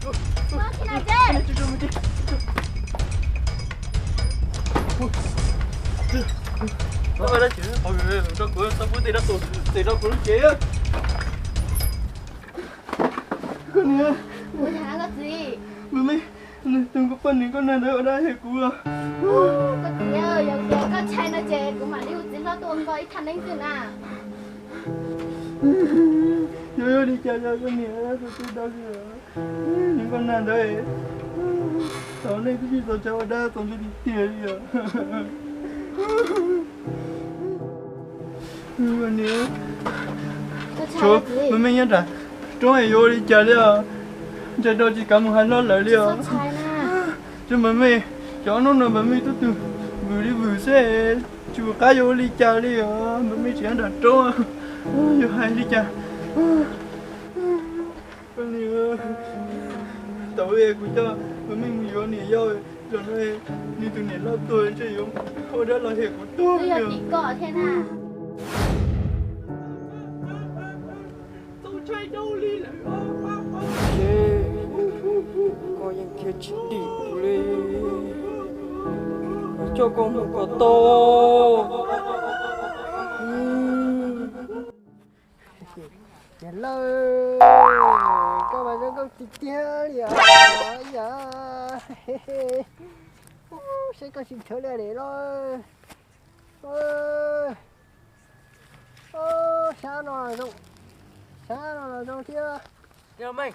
Txhob ua dab tsi, txhob pub tes rau, tes rau kuv lub cev. Koj niam, Mej, tus kuv poj niam koj nag ntawd ua dab hais kuv. Koj txiv, yog tias koj ntshai no ces kuv mam li hu txiv hlob tuaj ua koj ib thaj neeb xwb na. Yog ua li cas yog koj niam, koj twb dag li, nws koj nag ntawd, thaum nej twb tsis tau tshaj ua dab txaus ntshai tiag tiag li os. Tshuav Mej nyob nram roob es yuav ua li cas li os? Ntshai rau tsis kav mus hais hlob lawv li os. Tshuav Mej, cov hnub no Mej tub tug vwm li vwm xwb, tsis pom qab yuav ua li cas li os. Mej tseem nyob nram roob, yuav hais li cas? Thaum kuv coj Mej mus yuav niam yau, zaum no nws tus niam loj tuag ntshe yuav ua dab los hem kuv tuag li os. Koj yeej khiav tsis dim kuv li, coj koj mus kom tau. Niam loj, koj mas zoo nkauj tiag tiag li os. Yog, saib koj tsis nthwv li niam loj. Sab no zoo, sab no zoo thiab. Niam loj,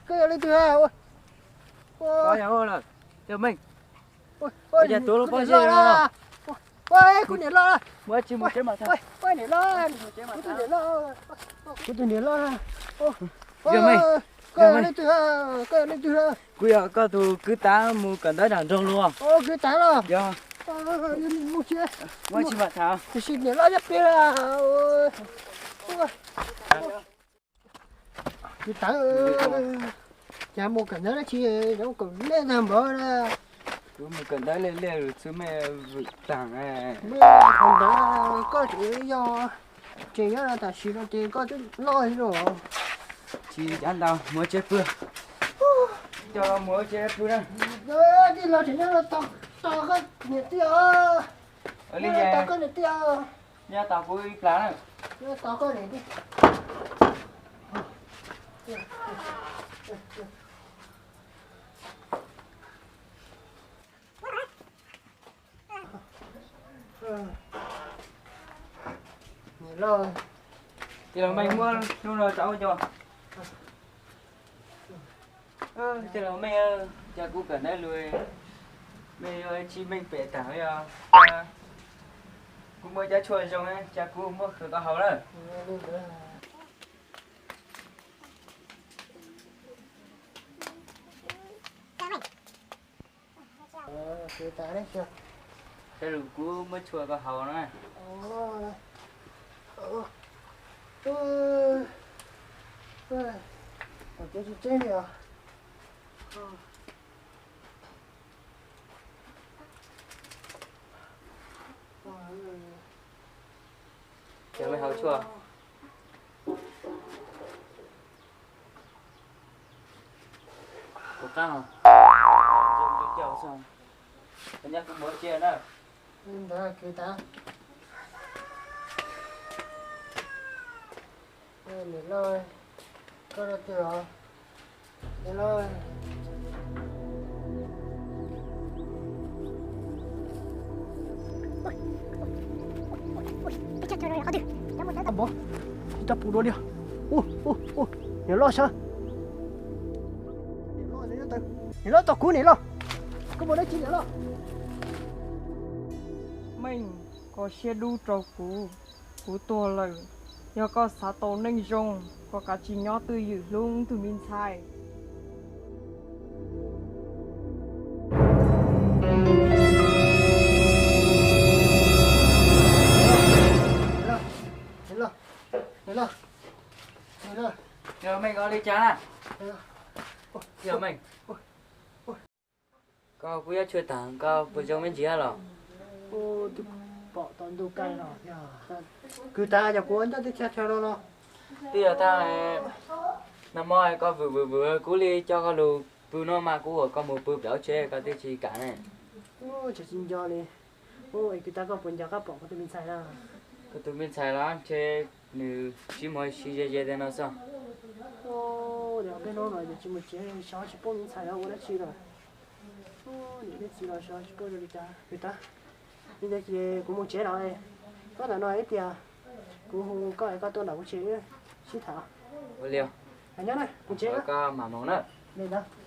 koj yog leej twg? Koj yog Mej, ua cas tuav lub pob zeb no? Kuv niam loj, muab tsis mus tsev mas tag. Niam loj, kuv tus niam loj, kuv tus niam loj. Koj yog leej twg? Koj yog leej twg? Kuv yog koj tus kwv tav mus kawm ntawv nram nroog los. Kwv tav los? Yog. Muab tsis mas tag. Tiam sis niam loj nyob pem. Kwv tav, cas mus kawm ntawv dab tsi, yuav kawm lej tag npaum na. Kuv mus kawm ntawv lej lej lus txwv mej vwm taag. Mej qhov ntawd koj tseem yog, tseem nyob tam sim no ces koj twb loj heev lawm. Tsis cav ntau, mus tsev pw. Coj mus tsev pw na. Tij laug tseem nyob no tos koj niam tij os. Nyob no tos koj niam tij os. Nyob tos kuv ib plag na. Nyob tos koj niam tij. Niam loj, tij laug Meej muab hnub no rau ua cov. Tij laug Meej, cas kuv kawm ntawv lus, mej yuav tsis meej pem taag li os. Kuv muaj cov tshuaj zoo, cas kuv muab khwv koj haus lawm. Saib lus kuv muab tshuaj koj haus na. Ces mej haus tshuaj. Kuv qab os. Nyob kuv mus tsev na. Ntawd kwv tav. Niam loj, koj rau twg os? Niam loj. Tsis tau pum dua li. Ua, ua, ua, niam loj saib. Niam loj tos kuv niam loj. Koj mus dab tsi niam loj? Meej, koj siab dub rau kuv, kuv tuag lawm. Yog koj xav tau neej zoo, koj kav tsij nyob twj ywm hlub tug me ntxhais. Niam loj, niam loj, niam loj. Yog Meej, koj li cas na? Yog Meej, koj kuv yuav tshuaj taag, koj puas zoo me ntsis los? Kuv twb pom tau ntuj kaij no. Kwv tav, yog kuv ua ncauj twb tshaj chaw no los? Twb yog tag, nag hmo koj vwm vwm vwm kuv li coj koj lug pw no mas kuv ua koj mus pw pem tsev koj twb tsis kam ne. Tsis nco li. Es kwv tij koj puas nco qab pom kuv tus me ntxhais na? Kuv tus me ntxhais los ntshe nws sib muag sib ze ze tiag no xwb. Ua li peb hnub no yuav tsis mus tsev xyov tsis paub me ntxhais ua dab tsi lawm. Niam thiab txiv los xyov tsis paub zoo li cas. Kwv tij, li ntawd ces kuv mus tsev lawm. Koj ntawm no ib pliag kuv hu koj es koj tuaj nram kuv tsev wb sib tham. Ua li, nyob na, kuv tsev koj mam mus na. Li ntawd.